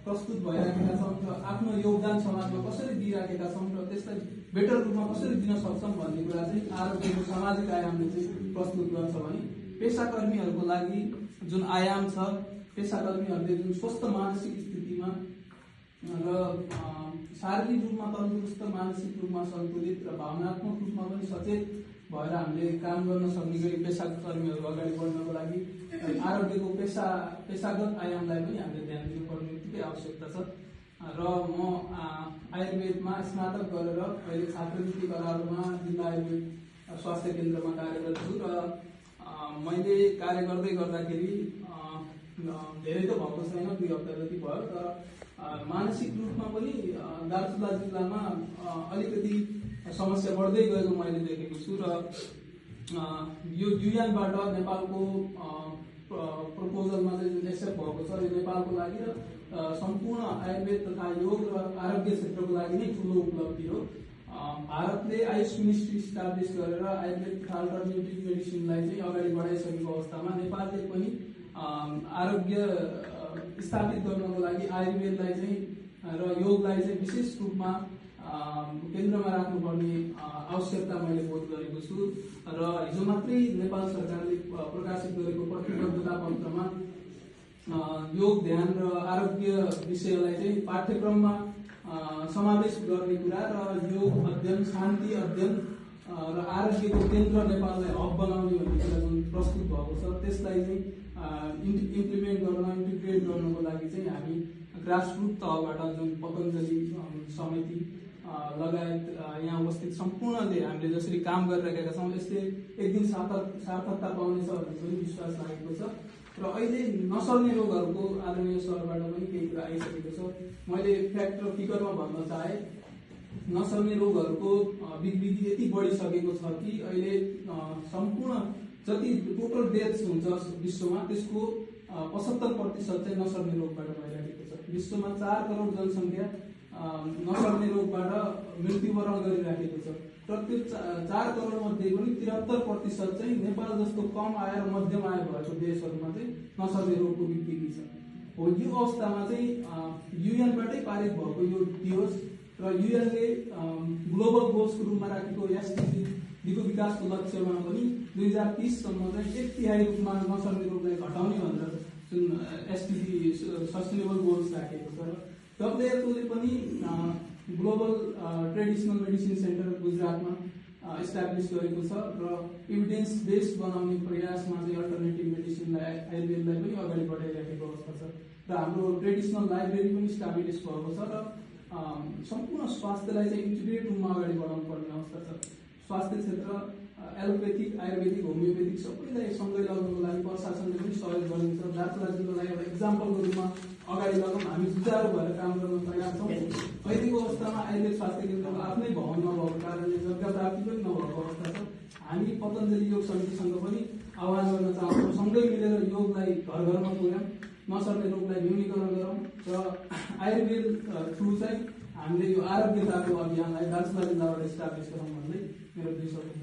प्रस्तुत भइराखेका छौँ र आफ्नो योगदान समाजमा कसरी दिइराखेका छौँ र त्यसलाई बेटर रूपमा कसरी दिन सक्छौँ भन्ने कुरा चाहिँ आरोग्यको सामाजिक आयामले चाहिँ प्रस्तुत गर्छ भने पेसाकर्मीहरूको लागि जुन आयाम छ, पेसाकर्मीहरूले जुन स्वस्थ मानसिक स्थितिमा र शारीरिक रूपमा तन्दुरुस्त, मानसिक रूपमा सन्तुलित र भावनात्मक रूपमा पनि सचेत भएर हामीले काम गर्न सक्ने गरी पेसाकर्मीहरू अगाडि बढ्नको लागि आरोग्यको पेसागत आयामलाई पनि हामीले ध्यान दिनुपर्ने उत्तिकै आवश्यकता छ। र म आयुर्वेदमा स्नातक गरेर अहिले छात्रवृत्ति कलाहरूमा जिल्ला आयुर्वेद स्वास्थ्य केन्द्रमा कार्यरत छु र मैले कार्य गर्दै गर्दाखेरि धेरै त भएको छैन, 2 हप्ता जति भयो, तर मानसिक रूपमा पनि दार्चुला जिल्लामा अलिकति समस्या बढ्दै गएको मैले देखेको छु र यो युएनबाट नेपालको प्रपोजलमा चाहिँ जुन एक्सेप्ट भएको छ, यो नेपालको लागि र सम्पूर्ण आयुर्वेद तथा योग र आरोग्य क्षेत्रको लागि नै ठुलो उपलब्धि हो। भारतले आयुष मिनिस्ट्री इस्टाब्लिस गरेर आयुर्वेद तथा अल्टरनेटिभ मेडिसिनलाई चाहिँ अगाडि बढाइसकेको अवस्थामा नेपालले पनि आरोग्य स्थापित गर्नको लागि आयुर्वेदलाई चाहिँ र योगलाई चाहिँ विशेष रूपमा केन्द्रमा राख्नुपर्ने आवश्यकता मैले बोध गरेको छु र हिजो मात्रै नेपाल सरकारले प्रकाशित गरेको प्रतिबद्धता पत्रमा योग, ध्यान र आरोग्य विषयलाई चाहिँ पाठ्यक्रममा समावेश गर्ने कुरा र योग अध्ययन, शान्ति अध्ययन र आरोग्यको केन्द्र नेपाललाई हब बनाउने भन्ने कुरा जुन प्रस्तुत भएको छ, त्यसलाई चाहिँ इम्प्लिमेन्ट गर्न, इन्टिग्रेट गर्नको लागि चाहिँ हामी ग्रासरुट तहबाट जुन पतञ्जलि समिति लगायत यहाँ उपस्थित सम्पूर्णले हामीले जसरी काम गरिरहेका छौँ, यसले एक दिन सार्थकता पाउनेछ भन्ने पनि विश्वास लागेको छ। र अहिले नसर्ने रोगहरूको आदरणीय सरबाट पनि केही कुरा आइसकेको छ। मैले फ्याक्ट र फिगरमा भन्न चाहे, नसर्ने रोगहरूको विविधि यति बढिसकेको छ कि अहिले सम्पूर्ण जति टोटल डेथ्स हुन्छ विश्वमा, त्यसको 75% चाहिँ नसर्ने रोगबाट भइरहेको छ। विश्वमा 4 करोड जनसङ्ख्या नसर्ने रोगबाट मृत्युवरण गरिराखेको छ र त्यो 4 करोड मध्ये पनि 73% चाहिँ नेपाल जस्तो कम आय र मध्यम आय भएको देशहरूमा चाहिँ नसर्ने रोगको विकृति छ। हो, यो अवस्थामा चाहिँ युएनबाटै पारित भएको यो दिवस र युएनले ग्लोबल गोल्सको रूपमा राखेको एसडिजीको विकासको लक्ष्यमा पनि 2030 सम्म चाहिँ 1/3 रूपमा नसर्ने रोगलाई घटाउने भनेर जुन एसडिजी सस्टेनेबल गोल्स राखेको छ। डब्ल्युएचओले पनि ग्लोबल ट्रेडिसनल मेडिसिन सेन्टर गुजरातमा इस्टाब्लिस गरेको छ र एभिडेन्स बेस्ड बनाउने प्रयासमा चाहिँ अल्टरनेटिभ मेडिसिनलाई, आयुर्वेदलाई पनि अगाडि बढाइराखेको अवस्था छ र हाम्रो ट्रेडिसनल लाइब्रेरी पनि इस्टाब्लिस भएको छ र सम्पूर्ण स्वास्थ्यलाई चाहिँ इन्टिग्रेट रूपमा अगाडि बढाउनु पर्ने अवस्था छ। स्वास्थ्य क्षेत्र एलोपेथिक, आयुर्वेदिक, होमियोपेथिक सबैलाई सँगै लगाउनको लागि प्रशासनले पनि सहयोग गरेको छ। दार्चुला जिल्लालाई एउटा इक्जाम्पलको रूपमा अगाडि लगाउन हामी जुझारु भएर काम गर्न तयार छौँ। अहिलेको अवस्थामा आयुर्वेद स्वास्थ्य केन्द्रको आफ्नै भवन नभएको कारणले जग्गा प्राप्ति पनि नभएको अवस्था छ। हामी पतञ्जलि योग समितिसँग पनि आह्वान गर्न चाहन्छौँ, सँगै मिलेर योगलाई घर घरमा पुर्याउँ, नसर्ने रोगलाई न्यूनीकरण गरौँ र आयुर्वेद थ्रु चाहिँ हामीले यो आरोग्यताको अभियानलाई दार्चुला जिल्लाबाट इस्टाब्लिस गरौँ भन्दै मेरो 2 शब्द